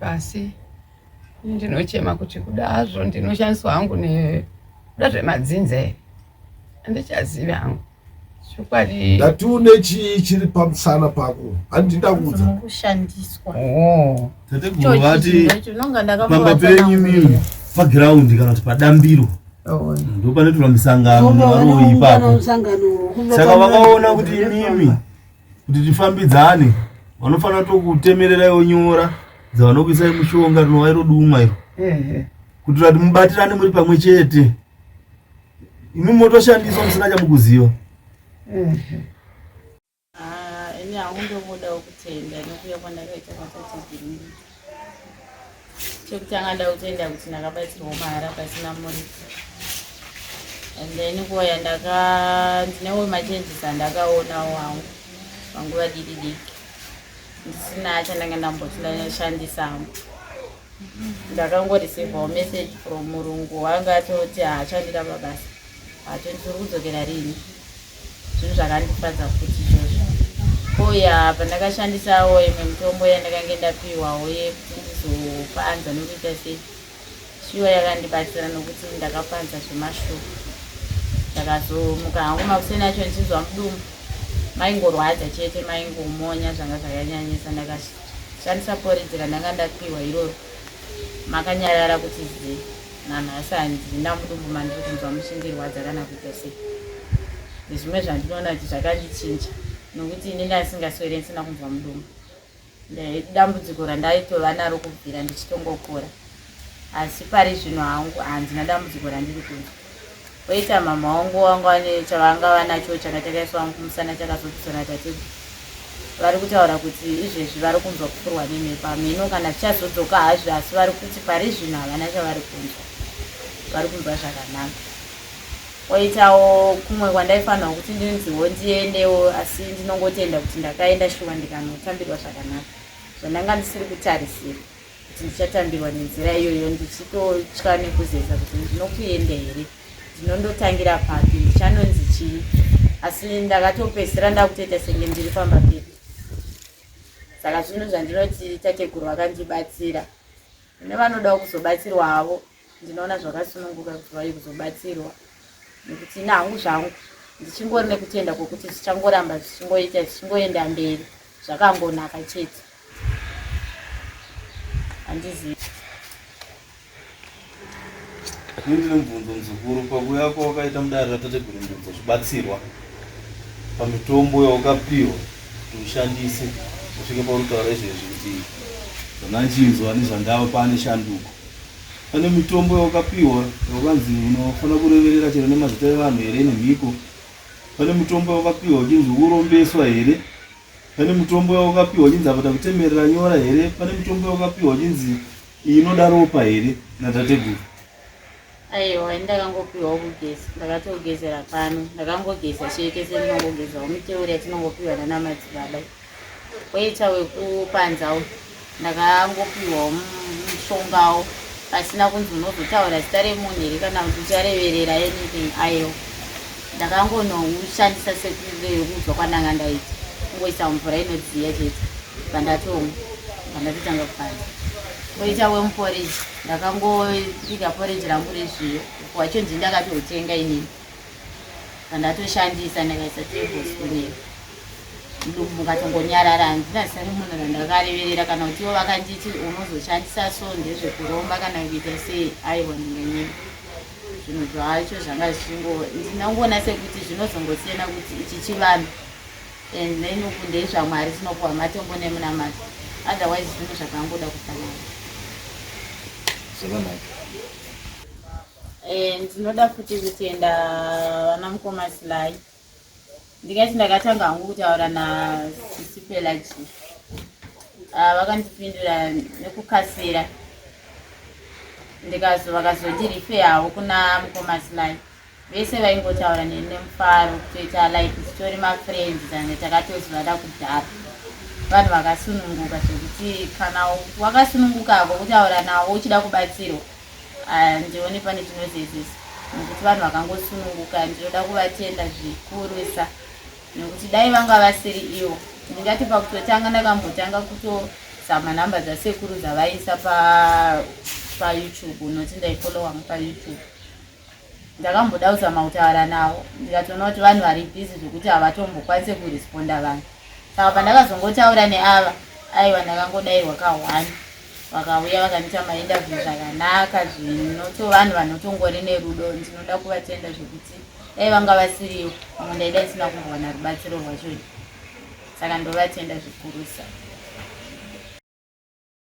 pasi. Ndinochema kuti kuda hazvo ndinoshandiswa hangu nekuda zvemadzinza here, handichazivi hangu chokwadi. Ndati une chii chiri pamusana pako, handiti ndakuudza. Kushandiswa. Oh. Tateguru vati pamba penyu mimi pagiraundi kana kuti padambiro Oh. ndo panoitirwa misangano nevaroyi ipapo. Saka vakaona kuti imimi kuti tifambidzane vanofanira tokutemereraiwo nyora dzavanokuisai mushonga rinova iro dumwa iro kuitira kuti mubatirane muri pamwe chete imi motoshandiswa musina chamukuziva. Ah, ini hangu ndokudawo kutenda nekuuya kwandakaita kwatateguru. Chekutanga nda kutenda kuti ndakabatsirwa mahara pasina muripo. And then nguva yandaka ndinewo machanges andakaonawo hangu panguva diki diki ndisina chandanga ndamboti ndashandisa hangu. Ndakangoreceivawo message from murungu wanga atoti haachandida pabasa, hatondiri kudzokera rini. Zvinhu zvakandifadza futi izvozvo. Kouya pandakashandisawo imwe mitombo yandakange ndapiwawo yekuti ndizopanza nekuita sei, shuwa yakandibatsira nokuti ndakapanza zvemashuwa. Ndakazomuka hangu makuseni acho ndichinzwa mudumbu maingorwadza chete, maingomonya zvanga zvakanyanyisa. Ndakashandisa porridge randanga ndapiwa iroro, makanyarara kuti zii. Nanhasi handina mudumbu mandiri kunzwa muchindirwadza kana kuita sei. Ndezvimwe zvandinoona kuti zvakandichinja nokuti ini ndasingaswere ndisina kunzwa mudumbu. Dambudziko randaitova naro kubvira ndichitongokura, asi pari zvino hangu handina dambudziko randiri kunzwa. Koita mama wangu wanga vane chavanga vanacho changa chakaiswa kumusana chakazobviswa natateguru. Vari kutaura kuti izvezvi vari kunzwa kupfurwa nemhepo, hameno kana zvichazodzoka hazvo, asi vari kuti pari zvino havana chavari kunzwa, vari kunzwa zvakanaka. Koitawo kumwe kwandaifanirwa kuti ndinziwo ndiendewo, asi ndinongotenda kuti ndakaenda shuwa ndikanotambirwa zvakanaka zvandanga ndisiri kutarisira kuti ndichatambirwa nenzira iyoyo, ndichitotya nekuzeza kuti ndinokuenda here, ndinondotangira papi, ndichanonzi chii, asi ndakatopedzisira ndakutoita senge ndiri pamba pedu. Saka zvinhu zvandinoti tateguru vakandibatsira, nevanodawo kuzobatsirwa havo ndinoona zvakasununguka kuti vauye kuzobatsirwa, nekuti ini hangu zvangu ndichingori nekutenda kwokuti zvichangoramba zvichingoita zvichingoenda mberi zvakangonaka chete. Handizivi. Ini ndine mubvunzo muzukuru, pakuuya kwawakaita mudare ratateguru Ndudzi uchibatsirwa pamitombo yawakapiwa kuti ushandise usvike pauri kutaura izvezvi kuti zvandachinzwa nezvandava pane shanduko. Pane mitombo yawakapiwa yawakanzi unofanira kureverera chero nemazita evanhu here nemhiko? Pane mitombo yawakapiwa uchinzi urombeswa here? Pane mitombo yawakapiwa uchinzi apa takutemerera nyora here? Pane mitombo yawakapiwa uchinzi iyi inoda ropa here natateguru? Aiwa, ini ndakangopiwa kugeza, ndakatogezera pano, ndakangogeza chete sendinongogezawo miteuro yatinongopiwa nana madzibaba. Koita wekupanzawo, ndakangopiwawo mushongawo pasina kunzi unozotaura zita remunhu here kana kuti uchareverera anything. Aiwa, ndakangonoushandisa sekuudzwa kwandanga ndaita, kungoisa mvura inodziya chete pandatomwa, pandatotanga kupanza. Koita wemuporiji, ndakangobika poriji rangu rezviyo, wacho ndini ndakatoutenga inini, pandatoshandisa ndakaisa tablespoon iyo, mudumbu mukatongonyarara. Handina zita remunhu randakareverera kana kuti ivo vakanditi unozoshandisa so ndezvekuromba kana kuita sei. Aiwa, ndinganyema zvinhu zvacho zvanga zvichingo, ndinongoona sekuti zvinozongosiyana kuti ichi chivanhu and then uku ndezvaMwari, tinopuwa matombo nemunamato, otherwise zvinhu zvakangoda kufanana. Zvakanaka. Ndinoda futi kutenda vana mukoma Silai. Ndingati ndakatanga hangu kutaura nasisi Pelaji, vakandipindura nekukasira, ndikazo vakazondirifeyawo kuna mukoma Silai. Vese vaingotaura neni nemufaro, kutoita like titori mafriends tanga takatozivana kudhara. Vanhu vakasununguka zvekuti kana wakasunungukako kutaura navo uchida kubatsirwa, handioni pane chinozezesa, nekuti vanhu vakangosununguka. Ndinoda kuvatenda zvikurusa, nekuti dai vanga vasiri ivo, ndingati pakutotanga ndakambotanga kuto Sama nhamba dzasekuru dzavaisa paYouTube, unoti ndaifollowa paYouTube. Ndakamboda kuzama kutaura navo, ndikatoona kuti vanhu vari busy zvekuti havatombokwanise kuresponda vanhu. Saka pandakazongotaura neava, aiwa, ndakangodayirwa ka1. Vakauya vakandiita mainterview zvakanaka, zvinoto vanhu vanotongori nerudo. Ndinoda kuvatenda zvekuti dai vanga vasiriwo, pamwe ndaida isina kumbowana rubatsiro rwachoni. Saka ndovatenda zvikurusa.